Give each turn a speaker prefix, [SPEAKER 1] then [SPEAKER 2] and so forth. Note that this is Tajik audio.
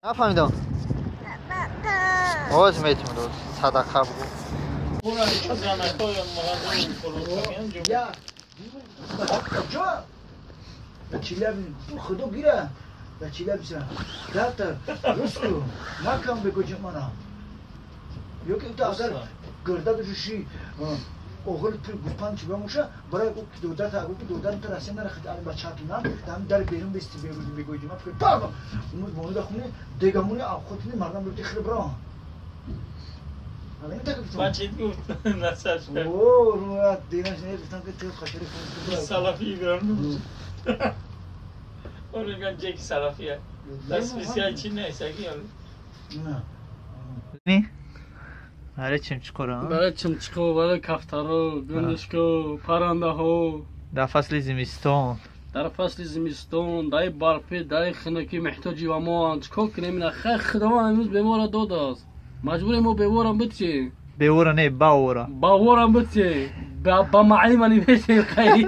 [SPEAKER 1] Нафаҳмидам. Оз метимад, садақа бугу.
[SPEAKER 2] Худо гира да Челябинска дата русскую накам бегоҷи мана ёки агар гирда души оғил пир гуспан чи бамуша барои ку додата агу ки додан та Россия нарахт ани бачату на дам дар берун бести берун бегоҷи ма фикр па умуд монуда хуни дегамуни авхотини мардам бирти хир бро.
[SPEAKER 3] Бачит гуфт насаш.
[SPEAKER 2] О, руат динаш не гуфтам ки ту хашари.
[SPEAKER 3] Салафи грам. Оно ҷеки салафия. Дар специал чи нест, аги.
[SPEAKER 1] Не? Барои чимчиқоро?
[SPEAKER 4] Барои чимчиқо, барои кафтаро, гундушко, паррандаҳо.
[SPEAKER 1] Дар фасли зимистон.
[SPEAKER 4] Дар фасли зимистон, дар барфи, дар хунукӣ меҳтоҷи ба моанд. Чикор кунем? Ина хай Худованд имрӯз беморро додааст. Маҷбурем мо беворам битем.
[SPEAKER 1] Бевора не, баора.
[SPEAKER 4] Баворам битем. Ба маълимани бетем хай.